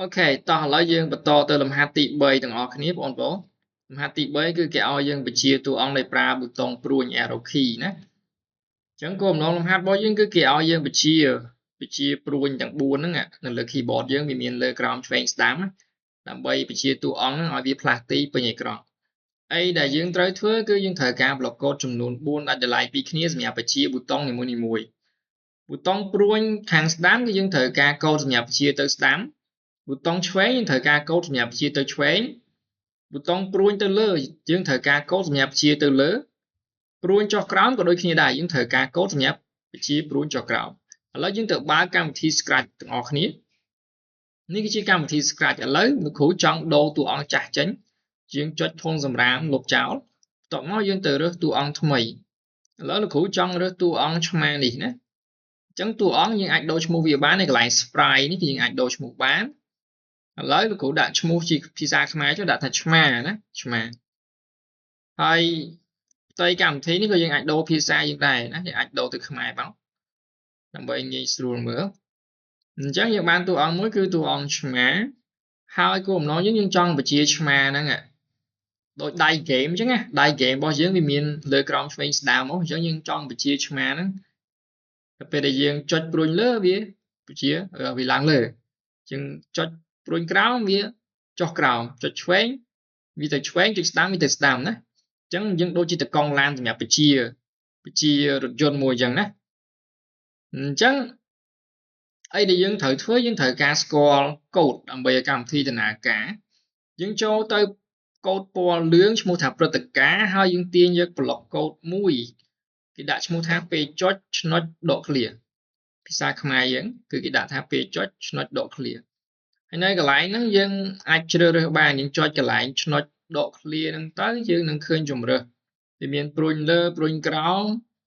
OK តោះឥឡូវយើងបន្តទៅលំហាត់ទី3ទាំងអស់គ្នាបងប្អូនលំហាត់ទី3គឺគេឲ្យយើងបញ្ជាតួអង្គដោយប្រើប៊ូតុងព្រួញ arrow key ណាអញ្ចឹងគោលបំណងលំហាត់របស់យើងគឺគេឲ្យយើងបញ្ជាបញ្ជាព្រួញទាំង4ហ្នឹងនៅលើ keyboard យើងវាមានលើក្រោមឆ្វេងស្ដាំដើម្បីបញ្ជាតួអង្គហ្នឹងឲ្យវាផ្លាស់ទីពេញអេក្រង់អីដែលយើងត្រូវធ្វើគឺយើងត្រូវការ block code ចំនួន4ដាច់ដោយឡែកពីគ្នាសម្រាប់បញ្ជាប៊ូតុងនីមួយៗប៊ូតុងព្រួញខាងស្ដាំគឺយើងត្រូវការកូដសម្រាប់បញ្ជាទៅស្ដាំប៊ូតុងឆ្វេងយើងត្រូវការកូដសម្រាប់បញ្ជាទៅឆ្វេងប៊ូតុងព្រួញទៅលើយើងត្រូវការកូដសម្រាប់បញ្ជាទៅលើព្រួញចុះក្រោមក៏ដូចគ្នាដែរយើងត្រូវការកូដសម្រាប់បញ្ជាព្រួញចុះក្រោមឥឡូវយើងទៅបើកកម្មវិធី Scratch ទាំងអស់គ្នានេះគឺជាកម្មវិធី Scratch ឥឡូវលោកគ្រូចង់ដូរតួអង្គចាស់ចេញយើងចុចធុងសម្រាមលុបចោលបន្ទាប់មកយើងទៅរើសតួអង្គថ្មីឥឡូវលោកគ្រូចង់រើសតួអង្គឆ្មានេះណាអញ្ចឹងតួអង្គយើងអាចដូរឈ្មោះវាបាននៅកន្លែង sprite នេះគឺយើងអាចដូរឈ្មោះបានឥឡូវលោកគ្រូដាក់ឈ្មោះជាភាសាខ្មែរចុះដាក់ថាឆ្មាណាឆ្មាហើយផ្ទៃកម្មវិធីនេះក៏យើងអាចដូរភាសាយើងដែរណាយើងអាចដូរទៅខ្មែរមកដើម្បីងាយស្រួលមើលអញ្ចឹងយើងបានតួអង្គមួយគឺតួអង្គឆ្មាហើយគោលបំណងយើងយើងចង់បញ្ជាឆ្មាហ្នឹងដូចដៃហ្គេមអញ្ចឹងណាដៃហ្គេមរបស់យើងវាមានលើក្រោមឆ្វេងស្ដាំមកអញ្ចឹងយើងចង់បញ្ជាឆ្មាហ្នឹងទៅពេលដែលយើងចុចព្រួញលើវាបញ្ជាវាឡើងលើយើងចុចព្រួញក្រោមវាចុះក្រោមចុចឆ្វេងវាទៅឆ្វេងចុចស្ដាំវាទៅស្ដាំណាអញ្ចឹងយើងដូចជាតកង់ឡានសម្រាប់បញ្ជាបញ្ជារថយន្តមួយអញ្ចឹងណាអញ្ចឹងអីដែលយើងត្រូវធ្វើយើងត្រូវការស្គាល់កូដដើម្បីឲ្យកម្មវិធីដំណើរការយើងចូលទៅកូដពណ៌លឿងឈ្មោះថាព្រឹត្តិការណ៍ហើយយើងទាញយកប្លុកកូដមួយគេដាក់ឈ្មោះថាពេលចុចឆ្នុចដកឃ្លាភាសាខ្មែរយើងគឺគេដាក់ថាពេលចុចឆ្នុចដកឃ្លាហើយនៅកន្លែងហ្នឹងយើងអាចជ្រើសរើសបានយើងចុចកន្លែងឆ្នុចដកឃ្លាហ្នឹងទៅយើងនឹងឃើញជំរើសវាមានព្រួញលើព្រួញក្រោម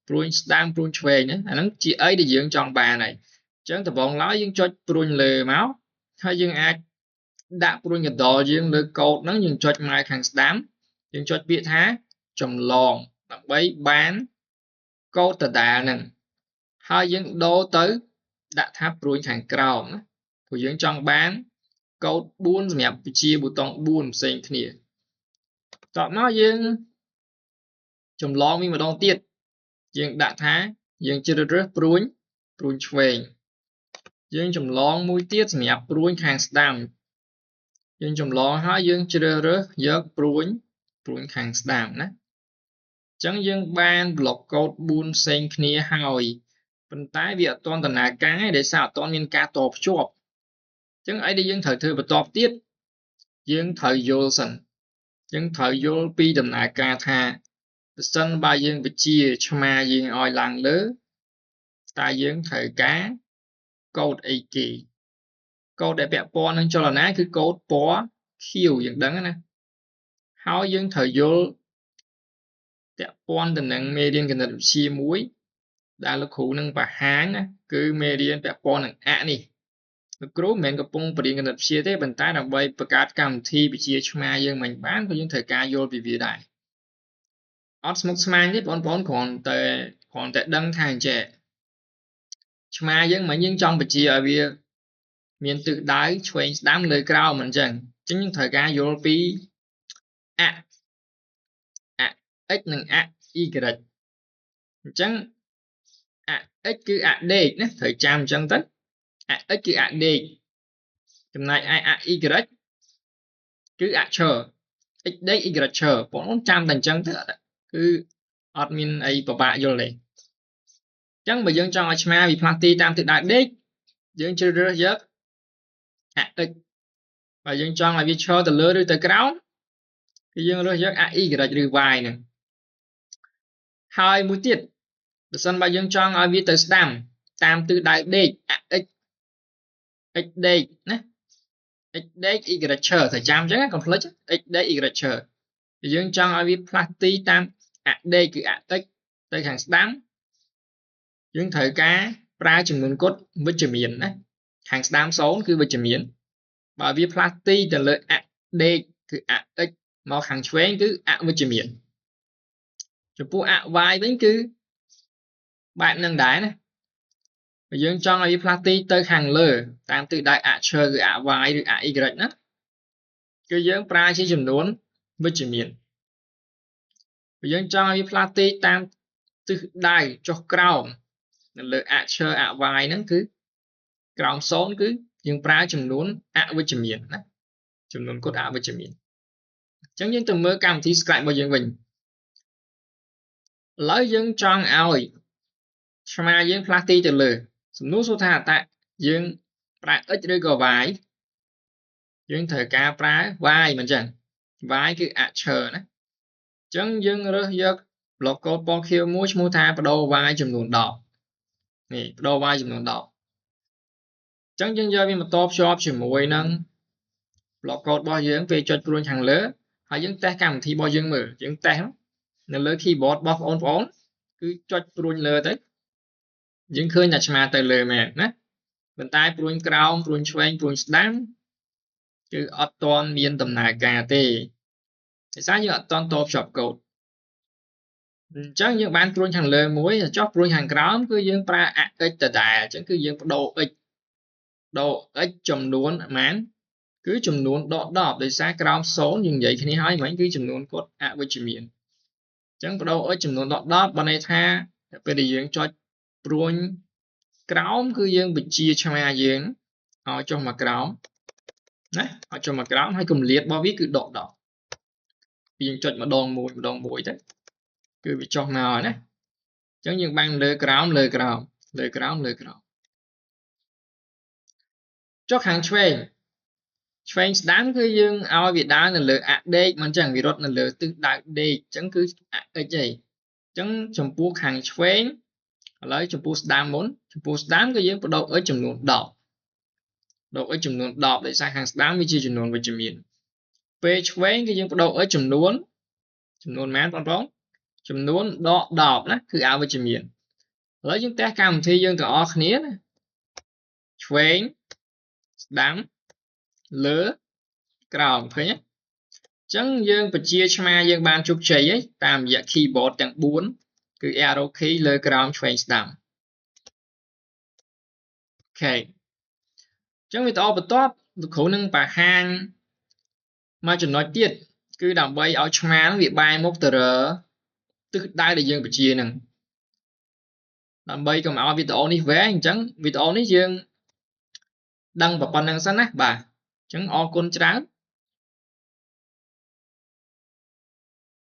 ព្រួញស្ដាំព្រួញឆ្វេងណាអាហ្នឹងជាអីដែលយើងចង់បានហើយអញ្ចឹងដំបូងឡើយយើងចុចព្រួញលើមកហើយយើងអាចដាក់ព្រួញកណ្ដុរយើងលើកូដហ្នឹងយើងចុចម៉ៅខាងស្ដាំយើងចុចពាក្យថាចម្លងដើម្បីបានកូដដដែលហ្នឹងហើយយើងដូរទៅដាក់ថាព្រួញខាងក្រោមណាព្រោះយើងចង់បានកូដ4សម្រាប់បញ្ជាប៊ូតុង4ផ្សេងគ្នាតបមកយើងចម្លងវាម្ដងទៀតយើងដាក់ថាយើងជ្រើសរើសព្រួញព្រួញឆ្វេងយើងចម្លងមួយទៀតសម្រាប់ព្រួញខាងស្ដាំយើងចម្លងហើយយើងជ្រើសរើសយកព្រួញព្រួញខាងស្ដាំណាអញ្ចឹងយើងបាន block code 4ផ្សេងគ្នាហើយប៉ុន្តែវាអត់ទាន់ដំណើរការទេដោយសារអត់ទាន់មានការតភ្ជាប់អញ្ចឹងអីដែលយើងត្រូវធ្វើបន្ទាប់ទៀតយើងត្រូវយល់សិនយើងត្រូវយល់ពីដំណើរការថាប្រសិនបើយើងបញ្ជាឆ្មាយើងឲ្យឡើងលើតើយើងត្រូវការកូដអីគេកូដដែលពាក់ព័ន្ធនឹងចលនាគឺកូដពណ៌ខៀវយើងដឹងណាហើយយើងត្រូវយល់ពាក់ព័ន្ធទៅនឹងមេរៀនគណិតវិទ្យាមួយដែលលោកគ្រូនឹងបង្ហាញណាគឺមេរៀនពាក់ព័ន្ធនឹងអនេះលោកគ្រូមិនមែនកំពុងបរៀនគណិតវិទ្យាទេប៉ុន្តែដើម្បីបង្កើតកម្មវិធីវិទ្យាឆ្មាយើងមិនបានក៏យើងត្រូវការយល់ពីវាដែរអត់ស្មុគស្មាញទេបងប្អូនគ្រាន់តែគ្រាន់តែដឹងថាអញ្ចេះឆ្មាយើងមិនយើងចង់បញ្ជាឲ្យវាមានទិសដៅឆ្វេងស្ដាំលើក្រោមមិនអញ្ចឹងអញ្ចឹងយើងត្រូវការយល់ពីអអ x និងអ y អញ្ចឹងអ x គឺអដេកណាត្រូវចាំអញ្ចឹងទៅអ x គឺអដេកចំណែកឯអ y គឺអឈរ x ដេក y ឈរបងប្អូនចាំតែអញ្ចឹងទៅគឺអត់មានអីពិបាកយល់ទេអញ្ចឹងបើយើងចង់ឲ្យឆ្មាវាផ្លាស់ទីតាមទិសដៅដេកយើងជ្រើសរើសយកអ x បើយើងចង់ឲ្យវាឈរទៅលើឬទៅក្រោមគឺយើងរើសយកអ y ឬ y ហ្នឹងហើយមួយទៀតបើសិនបើយើងចង់ឲ្យវាទៅស្ដាំតាមទិសដៅដេកអ x x ដេកណា x ដេក y ឈរត្រូវចាំអញ្ចឹងកុំភ្លេច x ដេក y ឈរយើងចង់ឲ្យវាផ្លាស់ទីតាមអដេកគឺអ x ទៅខាងស្ដាំយើងត្រូវការប្រើចំនួនគត់វិជ្ជមានណាខាងស្ដាំ0គឺវិជ្ជមានបើវាផ្លាស់ទីទៅលើអដេកគឺអ x មកខាងឆ្វេងគឺអវិជ្ជមានចំពោះអ y វិញគឺបែបនឹងដែរណា បើយើងចង់ឲ្យវាផ្លាស់ទីទៅខាងលើតាមទិសដៅអឈើគឺអ y ឬអ y ណាគឺយើងប្រើជាចំនួនវិជ្ជមានបើយើងចង់ឲ្យវាផ្លាស់ទីតាមទិសដៅចុះក្រោមនៅលើអឈើអ y ហ្នឹងគឺក្រោម0គឺយើងប្រើចំនួនអវិជ្ជមានណាចំនួនគត់អវិជ្ជមានអញ្ចឹងយើងទៅមើលកម្មវិធី Scratch របស់យើងវិញឥឡូវយើងចង់ឲ្យឆ្មាយើងផ្លាស់ទីទៅលើសំណួរសួរថាតើយើងប្រើ x ឬក៏ y យើងត្រូវការប្រើ y មិនចឹង y គឺអឈើណាអញ្ចឹងយើងរើសយក block code ពណ៌ខៀវមួយឈ្មោះថាបដូរ y ចំនួន10នេះបដូរ y ចំនួន10អញ្ចឹងយើងយកវាមកតភ្ជាប់ជាមួយនឹង block code របស់យើងពេលចុចព្រួញខាងលើហើយយើងតេស្តកម្មវិធីរបស់យើងមើលយើងតេស្តនៅលើ keyboard របស់បងប្អូនគឺចុចព្រួញលើទៅយើងឃើញតែឆ្មាទៅលើមែនណាប៉ុន្តែព្រួញក្រោមព្រួញឆ្វេងព្រួញស្ដាំគឺអត់ទាន់មានដំណើរការទេដោយសារយើងអត់ទាន់តភ្ជាប់កូដអញ្ចឹងយើងបានព្រួញខាងលើមួយចុះព្រួញខាងក្រោមគឺយើងប្រើអ x ដដែលអញ្ចឹងគឺយើងបដូរ x ដក x ចំនួនប៉ុន្មានគឺចំនួនដក10ដោយសារក្រោម0យើងនិយាយគ្នាហើយមិញគឺចំនួនគត់អវិជ្ជមានអញ្ចឹងបដូរ x ចំនួនដក10បើន័យថាពេលដែលយើងចុចព្រួញក្រោមគឺយើងបញ្ជាឆ្មាយើងឲ្យចុះមកក្រោមណាឲ្យចុះមកក្រោមហើយកម្លាតរបស់វាគឺដក10យើងចុចម្ដងមួយម្ដងមួយទៅគឺវាចុះមកហើយណាអញ្ចឹងយើងបានលើក្រោមលើក្រោមលើក្រោមលើក្រោមចុះខាងឆ្វេងឆ្វេងស្ដាំគឺយើងឲ្យវាដើរនៅលើអដេកមិនអញ្ចឹងវារត់នៅលើទិសដៅដេកអញ្ចឹងគឺអ x ឯងអញ្ចឹងចំពោះខាងឆ្វេងឥឡូវចំពោះស្ដាំមុនចំពោះស្ដាំគឺយើងបដូរ x ចំនួន10ដក x ចំនួន10ដោយសារខាងស្ដាំវាជាចំនួនវិជ្ជមានពេលឆ្វេងគឺយើងបដូរ x ចំនួនចំនួនប៉ុន្មានបងប្អូនចំនួនដក10ណាគឺអវិជ្ជមានឥឡូវយើងតេស្តកម្មវិធីយើងទាំងអស់គ្នាណាឆ្វេងស្ដាំលើក្រោមឃើញទេអញ្ចឹងយើងបញ្ជាឆ្មាយើងបានជោគជ័យហើយតាមរយៈ keyboard ទាំង4គឺ arrow key លើក្រោមឆ្វេងស្ដាំOK អញ្ចឹងវីដេអូបន្ទាប់លោកគ្រូនឹងបង្ហាញមួយចំណុចទៀតគឺដើម្បីឲ្យឆ្មាវាបែរមុខទៅរទិសដៅដែលយើងបញ្ជាហ្នឹងដើម្បីកុំឲ្យវីដេអូនេះវែងអញ្ចឹងវីដេអូនេះយើងដឹងប៉ុណ្្នឹងសិនណាបាទអញ្ចឹងអរគុណច្រើន។